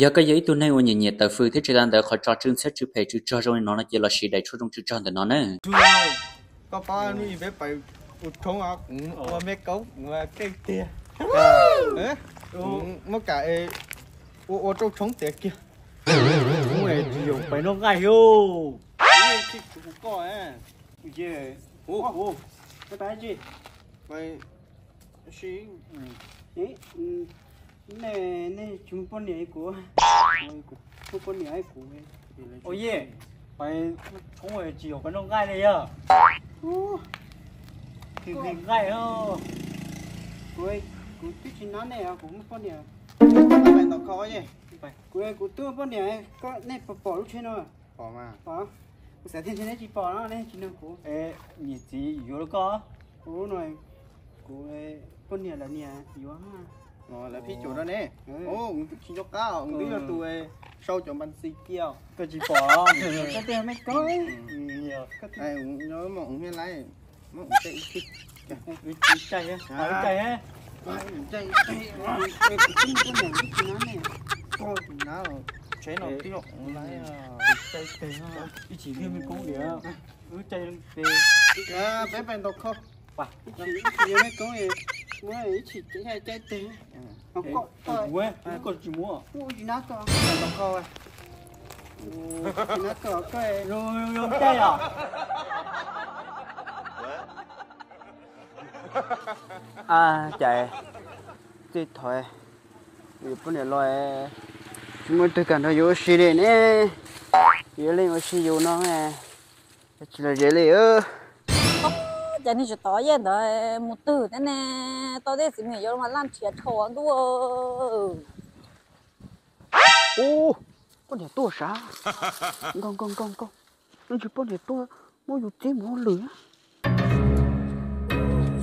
Yog koj yog ib tug neeg uas nyiam nyiam tawm fws thiab tsis tas ntawd qhov tso tsw ntxhiab tsw phem tsw tsog zoo li no no ces los siv daim tshuaj zoo tsw tsog ntawm no na. Koj pab hnub ib peb pais ua tshoob, kuv ua me kaub, kuv keej tiag. Muab kam ua ua rau tshoob tiav kiag. Tsis yog pais noj nqaij os. Nej, nej tsis muaj poj niam kuv, muaj poj niam kuv. Ua yej, pais tshoob tsis yog pais noj nqaij li yog. Tsis nqaij os. Kuv, kuv twb tsis nab nej os, kuv muaj poj niam. Pais ntaus kho yej. Kuv, kuv twb muaj poj niam, koj nej pom lub tsheb no? Pom mas. Kuv xav tias ntshe neb tsis pom no, neb tsis nug kuv. Niam txiv yuav rau koj. Kuv no, kuv poj niam lawv niam yuav. Lawv phij cuam rau ne. Kuv twb tsis nco qab, kuv twb yog tus sau cov npas xis kiag. Koj tsis pom, koj twb yog me koob. Nyob mos ua me laib, muab ua caij ib txhij. Ua caij, ua caij. Ib chim thiaj me koob diam, ua caij leej twg. Peb pais ntaus kho. Ib chim, ib chim yog me koob, muab ib chim caij teg. Koj tsis muab. Ua tsis nab koj, ntaus kho. Zoo caij os. Cas txij thaum yus poj niam los tsis muaj leej twg kam nrog yus ua si li ne. Yus leej ua si yus no, tsis lom zem li. Cas nej tsis tau yej ntawd mus twg thiab ne? Tau tej txiv me nyuam yuav mas laj nrhiav dhau ntuj. Ub, poj niam tuaj sav. Nkaug nkaug nkaug nkaug, leej twg poj niam tuaj muab yus txib mus hauj lwm.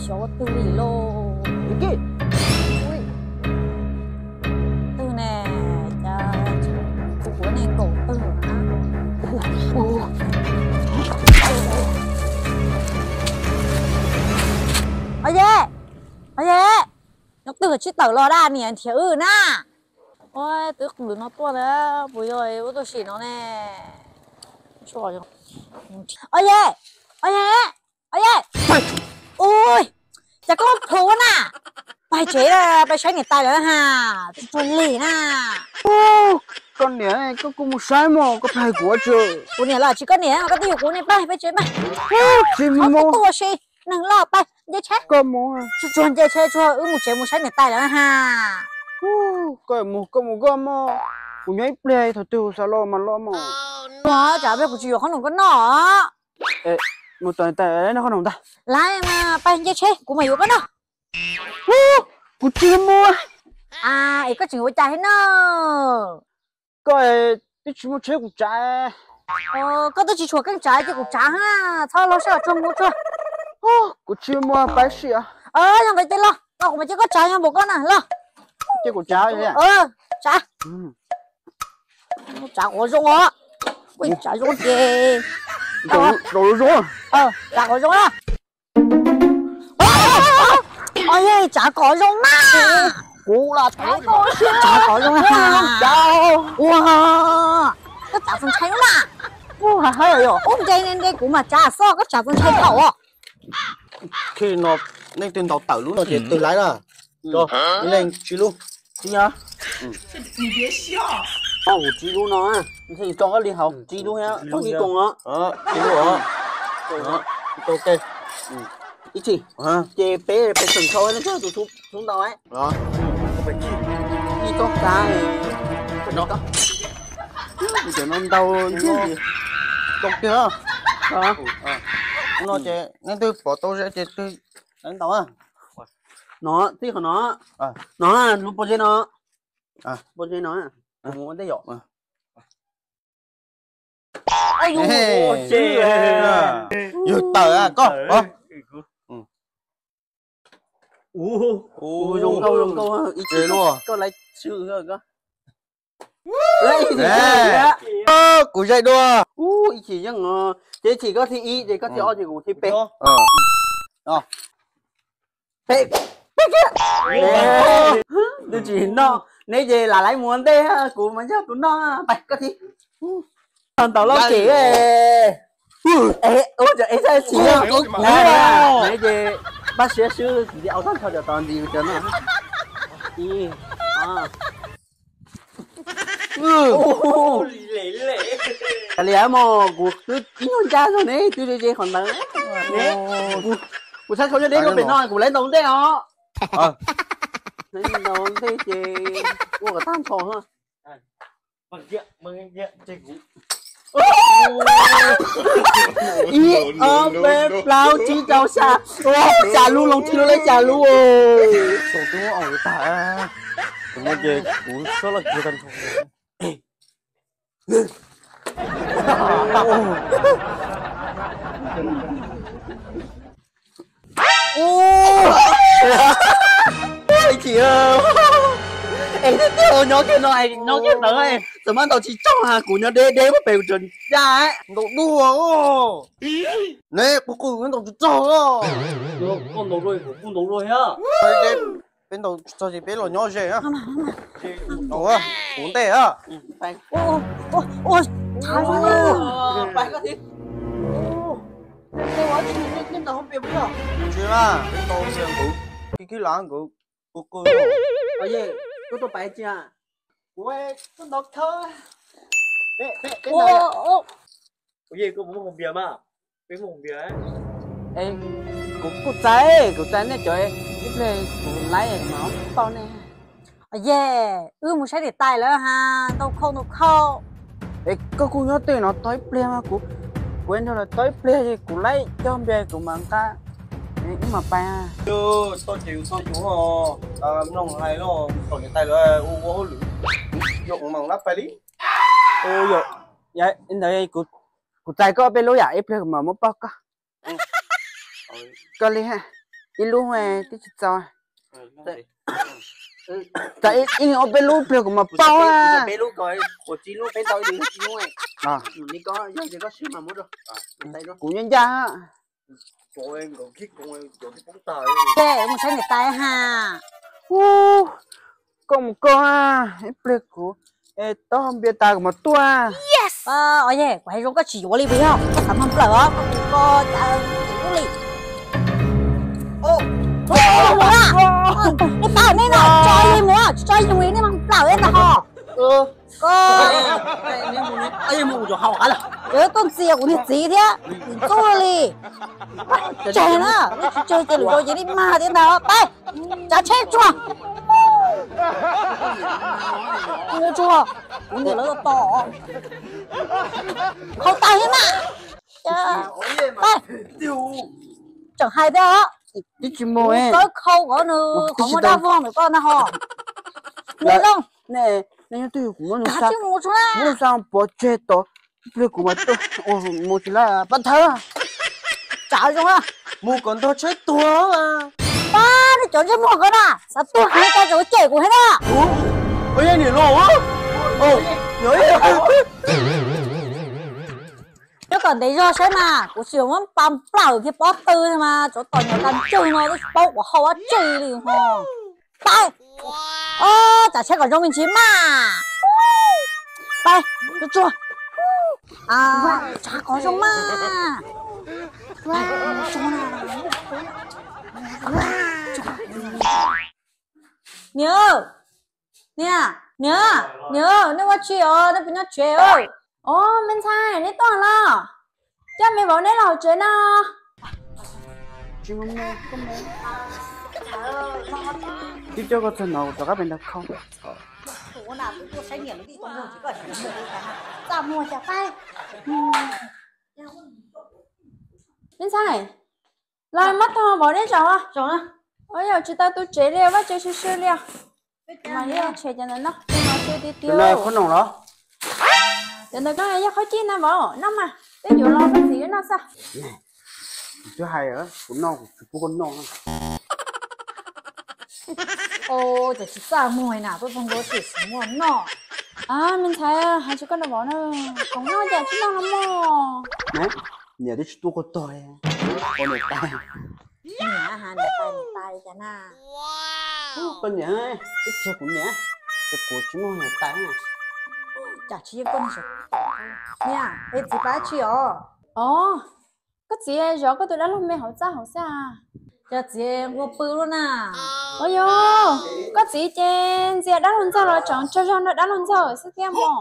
Xyov twg li lauj. Twg ne? Cas kuv kuv nej nkaum twg na. Oye, oye, nyob twg tsis tawm los dab niam nrhiav wb na. Ua twb qw no tuaj na, puas yog ua tuaj sim no ne? Oye, oye, oye, ui, cas koj plhus na? Pais tsev, pais saib niam tais lawm ha, tsis tshua lig na. Koj niam, koj kuj mus saib mog, koj pais kuv ua tsi? Kuv niam los tsis koj niam, koj twb yog kuv niam, pais peb tsev pais. Tsis mus, tuaj ua si, neeg loj pais nce tsheb. Koj mus, tsis tshua nce tsheb, tsuag wb mus tsev mus saib niam tais lawm ha. Koj mus koj mus koj mog, kuv nyob ib pliag thaum twg kuv xav los mas los mog. Ua cas peb kuv tsis yuav qhob noom koj noj. Mus tom niam tais noj qhob noom ntag. Laiv mas pais nce tsheb kuv mam yuav koj noj. Kuv tsis mus. Es koj tseem ua cas thiab na? Koj twb tsis muaj tsheb kuv tsav. Koj twb tsis tshuav keej tsav ces kuv tsav ha, txhob los saib os, tsuag mus tsuag. Kuv tsis muaj pais si. Yog nqis ces los, los kuv mam cia koj tsav, yog npaum koj na los. Cia kuv tsav. Tsav, tsav qhov zoo os, tsav zoo ces, tsav qhov zoo. Tsav qhov zoo. Tsav kom zoo na. Kuv los tsav kom zoo na. Ua, koj tsav txaus ntshai na. Ub, nce nce kuv mas tsav xwb, koj tsav txaus ntshai thaum. Khi no nej twb ntaus tawm lub no ces twg laiv na? Leej tsib lub. Tsib, tsib lub no, ntshe tso koj li hauv tsib lub thiab, tsib koos os. Tsib lub os. Ib chim, ces peb peb tseem tshau tus tub ntau. Ib txoj kav, cov no ntau ntau kiag. No ces nej twb pom tau ze ces twg ntau. No, tib qhov no, no, lub pob zeb no, pob zeb no, mus ua ntej yom. Yus tawm koj. Zoo nkauj zoo nkauj, ib chim koj laiv tswv koj. Kuv zaim dua. Ib chim yeej, ces ib chim koj thib ib ces koj thib ob ces kuv thib peb. Peb, peb kiag. Twb tsis noj, Neb ces lam laiv mus ua ntej, kuv mas yog tus noj, pais koj thiab. Ntaus lauj kev. Es ua cov es txhaj chim, neb ces npaj siab swb, tsis au tag nrho cov tod ntxiv cov no. Kav liam mog, kuv twb ib nyuag ncaj zog ne, twb ze ze qhov ntawd ne. Kuv txhais khau nyob deb rau pem no, kuv laiv ntaus ntej os. Laiv ntaus ntej ces ua kom tag nrho. Ib, ob, peb, plaub, tsib, rau, xya. Xya lub, loo tsib lub, laiv xya lub. Thaum twb muab ua tag, kuv muab ces kuv xob los kiag tag nrho. Es tiag tiag, nyob kiag no, nyob kiag ntawd, txawm mas ntaus tsis tsaug, kuv nyob deb deb puag pem kuv tseem ncaj. Ntaus dua, ne kuv qw ntaus tsis tsaug. Koj ntaus dua, kuv kuj ntaus dua thiab. Peb ntaus tsis tsaug ces peb los nyob ze na. Kuv ntej a. Tsis mas peb ntaus npias nkaus, khib khib lav nkaus, kuv qw. Koj tuaj pais tsis a? Kuv tuaj ntaus khawb. Peb, peb, peb ntaus. Ua, ua, ua. Ua, koj puas muaj hoo npias mas? Peb muaj hoo npias. Es kuv kuj txais, kuv txais nej cov, ib pliag kuv laib mas pauj nej. Yes, wb mus saib niam tais lawm ha, ntau khau ntau khau. Es koj kuj nyob tej no tau ib pliag mas kuv, kuv nrog lawv tau ib pliag es kuv laib cog npias kuv mam nqa, wb mam pais. Txoj ces yus txoj yus, mloog hais los kom niam tais lawv ua ua hauj lwm, yog kuv mam lab pais li. Ntawd kuv txais koj peb lub yam, ib pliag kuv mam muab pauj koj. Koj li, ib lub twb tsis txaus. Txais ib ua peb lub pliag kuv mam pauj. Kuv ncaj ncaj. Mus saib niam tais ha. Koj mus koj, ib pliag kuv taub hau npias tas kuv mam tuaj. Yes. Kuv hais zoo koj tsis yuav li puas yog? Koj xav mag nplawm os, koj mus koj cas lub li. Nej pab nej no tso yus mus, tso yus nej mag nplawm ntag ho. Koj, yog tuaj ntxias kuv niag txiv thiab tus ntxub li. Tseg na, nej tsis tseg ces lwm zaus ces nej mag thiab ntag. Pab, tsav tsheb tsuag. Tsuag, kuv niam lawv tos. Khau tag thiab mas. Pab, tseem hais thiab os. Tib tsis mus, kawb khau kom nws qhov muag daj vog ntawm koj ntag ho. Nws zoo. Nej nyob twj ywm, kuv muab nws xa, muab nws xa pov tseg tod, ib pliag kuv mam tuaj. Mus tsis lawm, pab thawb. Tsav zoo, mus kom ntog tsheb tuag. Pab, nej cov ntsej muag ko na, xav tuag heev cas tseem cem kuv thiab na. Ua yog niam laus. Nyob kom ntev zog saib mas, kuv tsis muab pa nplawm kiag pob tw mas tsov tom nyom tas ntseg no twb tsis paub quav hau dab tsi li ho. Pab, tsav tsheb kom zoo me ntsis mas. Pab, tsuag tsuag. Tsav kom zoo mas. Niam, niam, niam, niam, nej ua tsi os, nej puas nyob tsev? Os, me ntxhais, neb tuaj los? Coj me vauv neb los hauv tsev no. Twb coj koj txog no rov qab pem ntawd khau. Me ntxhais, los muab tog vauv neb zaum. Yog tsis tau tu tsev li, vaj tsev sw sw li. Mas yog tshem cov ntawd no, no tiag tiag. Khob noom los? Cov ntawd no yog khob cij na vauv, noj mas, peb yuav los peb txiv wb noj xwb. Twb hais kuv noj, kuv tsis pub koj noj. Txawm tsis txaj muag na, peb pog nkaus tsis muaj noj. Me ntxhais, hais tsis koj noj vauv na, khoom noj cas tsis noj no mog. Niam twb tsis tuaj koj tog, niam tais. Niam, niam tais, niam tais cas na. Koj niam, twb tsis yog kuv niam. Kuv tsis muaj niam tais. Cas tsis yog koj niam, es txiv pab tsi os? Os, koj txiv zov koj tus dab laug me hauv txaj hauv xwb. Cas txiv nquag pw lub na. Ua yog, koj txiv ces ntxias dab laug ntxawg los tseem tsaug zog nrog dab laug ntxawg xwb thiab mog.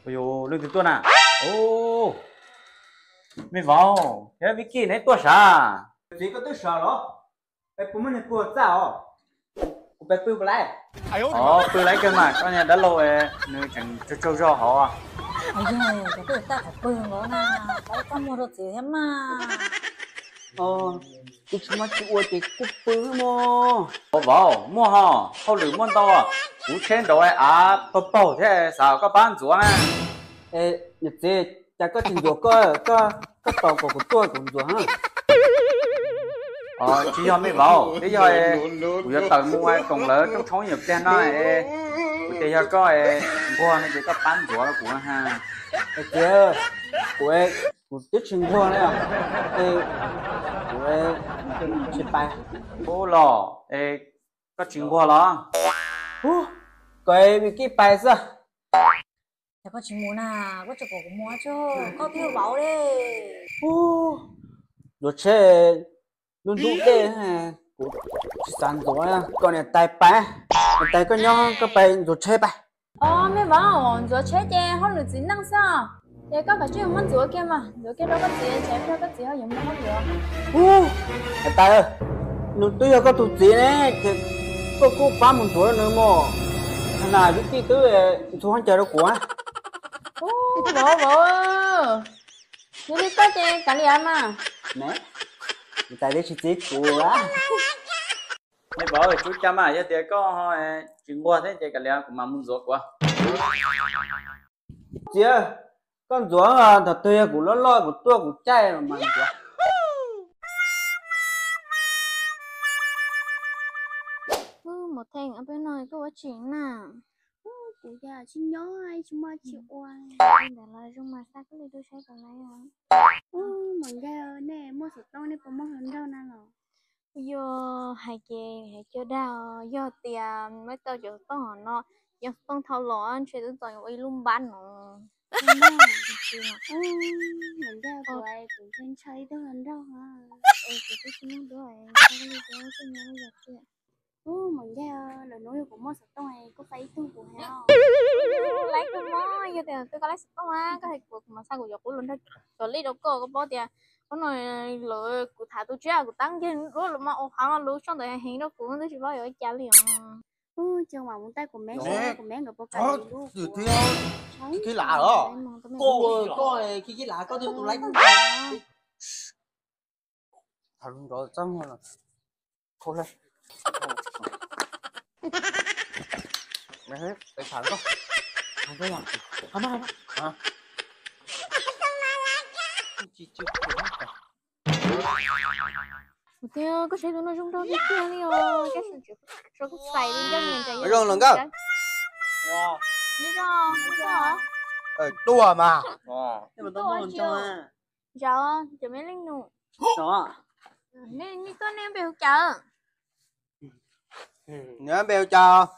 Ua yog, leej twg tuaj na? Os, me vauv, yog Vicky neb tuaj sav? Txiv koj twb sav los? Peb puas muaj neeg pw hauv txaj os? Kuv peb pw puas laiv? Os, pw laiv kawg mas, koj niag dab laug nws tseem tsaug tsaug zog hauv. Yog, kuv twb txaj qhov pw nkaus na, pab koj muag rau txiv thiab mas. Kuv tsis muaj tsis ua ces kuj pw mog. Ua vauv, muaj ho, hauj lwm muaj ntau, kuv tsheb nraud av paug paug thiab xav koj pab ntxuav na. Niam txiv, cas koj tsis ntxuav koj, koj tos kom kuv tuaj kuv ntxuav. Tsis yog me vauv, twb yog kuv yuav tawm mus koom lawv rooj tshoob nyuam pliag no, kuv tias yog koj nquag no ces koj pab ntxuav rau kuv ha. Txiv, kuv, kuv twb tsis nquag li, kuv tsis pais. Ub los, koj tsis nquag los? Koj Vicky pais xwb. Cas koj tsis mus na, koj tsis kom kuv mus tso, koj twb vauv li. Ntxuav tsheb, lub ntub dej, kuv tsis xav ntxuav, koj niam tais pais, niam tais koj nyob koj pais ntxuav tsheb pais. Os, me vauv, ntxuav tsheb ces hauj lwm txiv neej xwb, ces koj kav tsij muab ntxuav kiag mas, ntxuav kiag rau koj txiv, tsam ib pliag koj txiv ho yuav mus hauj lwm. Niam tais, nws twb yog koj tus txiv ne, ces koj kuj pab mus ntxuav nws mog. Nas Vicky twb ntxhua ncaws rau kuv. Ub, vauv, vauv, yog li koj ces kav liam mas. Niam tais twb tsis txib kuv. Me vauv, tsum cas mas yog tias koj ho tsis nquag thiab ces kav liam kuv mam mus ntxuav kuv. Txiv, koj ntxuav, thaum twg yog kuv loj loj kuv tuaj kuv caij los mas ntxuav. Ub, Maum Theej, ob peb no koj ua tsi na? Kuv yog tsis nyob, tsis muaj tsis ua. Li ntawd los zoo mas xa koj li rau saib puas laiv os. Ub, Maum Ncaj, nej muaj xov tooj nej puas muaj hluas nraug na los? Yog hais ces hais cov dag, yog tias muaj tau cov xov tooj no, yog xov tooj dhau los ntshe twb txog ua ib lub npab no. Maum Ncaj, kuv ntshaw ib tug hluas nraug. Kuv twb tsis muaj duab, koj li rau koj nyob yog tiag. Ub, Maum Ncaj, lwm hnub yog kuv muaj xov tooj koj faib ib tug kuv hais. Laib kawg mog, yog tias twb koj laib xov tooj na koj hais kuv, kuv mam xa kuv cov qub los nrog cov lej rau koj, koj paub tias qhov no lawv kuv tham tus tsiab kuv tab nkiag duab lawm mas ua qhov lus tshaj ntawd heev rau kuv twb tsis paub yuav ua cas li os. Ub, ces mam mus taij kuv me, kuv me nkawd puas kam lub. Khib khib lav los? Koj khib khib lav, koj twb tus laib. Tham lus nrov txaj muag los. Ua tiag, koj saib tus no zoo nraug tiag tiag li os. Koj saib kuj xais li ncaj ncees. Zoo los nkauj. Li zoo, li zoo. Tuaj mas. Zam, cov me leej nus. Nej tuaj, nej npe hu cas? Nws npe hu cas?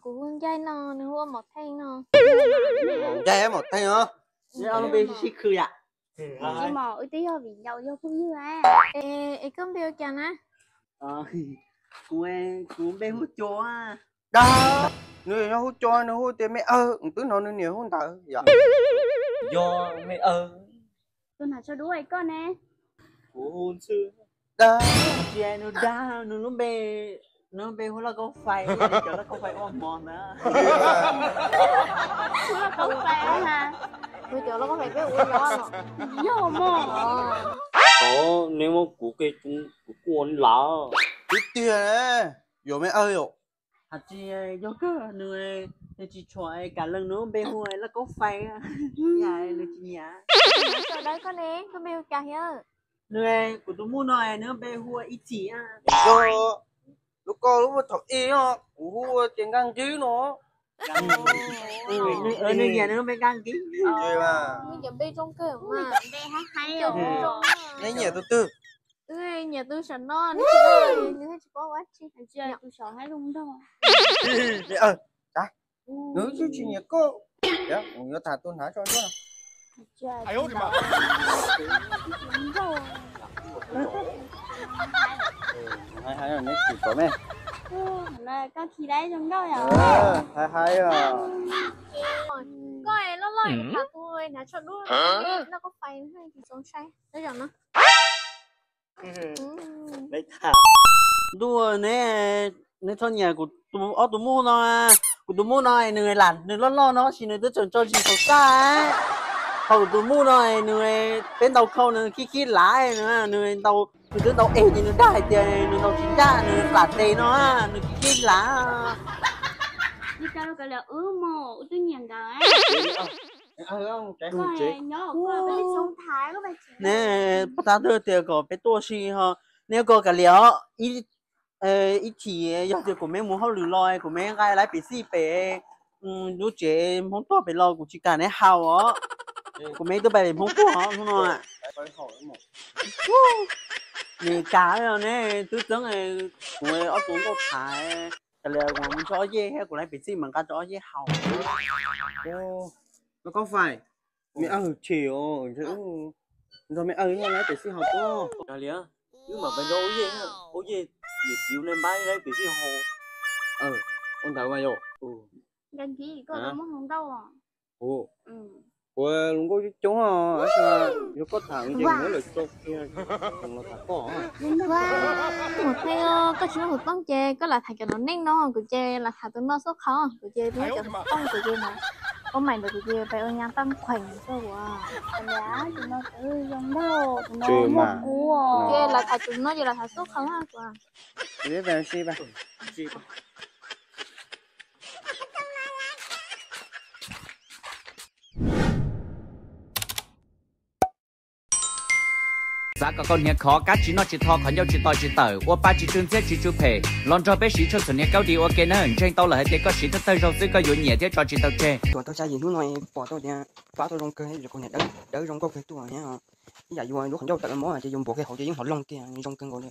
Kuv hu Ncaij no, nws hu ua Maum Theej no. Ncaij Maum Theej os. Neb ob lub npe sib khw yam. Wb twb yog viv ncaus yog phooj ywg. Es koj npe hu cas na? Kuv, kuv npe hu Cua. Dag, nws yog hu Cua nws hu tias me awg, twb hnov nws niam hu ntawd yom. Yog me awg. Tus hnav tsho dub koj ne? Kuv hu Ntxhw. Dag, tsis nws dag, nws lub npe, nws lub npe hu Lauj Kaub Fais, cov Lauj Kaub Fais ua mov ntawd. Hu Lauj Kaub Fais na. Hu cov Lauj Kaub Fais peb ua nyob no. Yog mog. Neb muab kuv qi, kuv kuj ua li lawm. Twb tiag, yuav me awg yom. Hais tias yog kawg nws, nws tsis tshua kam leej nws lub npe hu Lauj Kaub Fais, nws tsis nyiam. Sawv daws koj ne, koj npe hu cas thiab? Nws, kuv tus muam no nws lub npe hu Ib Txhim. Lub koj lub thaum ib no kuv hu tias Nkaj Nqib no. Nws nyiam nws lub npe Nkaj Nqib. Neb nyiam tus twg? Nyiam tus saum no, nws tsis paub, nws thiaj tsis paub ua tsi. Nws twb tsis nyiam koj. Yuav tham tus hnav tso suab. Hais hais neb xwm kom me. Hais hais os. Koj loj loj tham tus hnav tsho dub, noj koj fais tsis zoo sai. Ntuj, neb, neb txhob nyiam kuv ob tug muj no. Kuv tus muj no nws lam, nws loj loj no tab sis nws twb tseem tso zis tau tag. Ho kuv tus muj no nws, peb ntaus khau nws khib khib lav, nws ntaus, nws twb ntaus es ces nws dag hais tias nws ntaus tsis ncaj, nws lam tes no, nws khib khib lav. Neb, pab tab twb tias kom peb tuaj si ho, neb koj kav liam os. Ib chim yog tias kuv me mus hauj lwm los kuv me nqa lawv pem xij pem lub tsev Hmoob tuag pem los kuv tsis kam neb haus os. Kuv me twb pais pem Hmoob tuag os hnub no. Nws kam ne, twb txeeb kuv ob tug nkauj thaiv, kav liam kuv mus nrog ob yej thiab kuv lawv pem xij mas nqa rau ob yej haus. Koj fais, me ab chim os, nrog me ab nyob lawv pem xij haus tuaj. Kav liam, wb mam pais nrog ob yej, ob yej niam txiv nej npab lawv pem xij haus. Ua ntawd mas yom. Kuv hluas nkauj coob coob, yog koj tham ces muab lawm tso kiag, los tham koj. Mus Thaib, koj tsis muaj hauv txooj ces koj lam tham cov no neej no, kuv ces lam tham tus no xub qhov, kuv ces muab cov txooj kuv ces mas, ua mais ntawd kuv ces pais ua nyab toj khueem xwb ua. Tus no zoo nkauj, tus no muaj kub. Ces lam tham tus no ces lam tham xub qhov kuv. Xav kom koj hniav khov, kab tsis noj tsis tho, qhov ncauj tsis to tsis tawm, ua pa tsis tsw ntxhiab tsis tsw phem, los nrog peb siv tshuaj txhuam hniav Kaub Di ua ke nawb. Ntseeg tau lawm hais tias koj siv thawj thawj zaug xwb koj yuav nyiam thiab tso tsis tau tseg. Tuaj tau xya yim hnub no pom tau tias pab tau zoo kawg, kuv niam dawb zoo nkauj kawg tuaj thiab. Ib yam yus lub qhov ncauj tawm los mus ces yus npuav kiag hauv ces yeej hov loog kiag, zoo kawg nkaus li.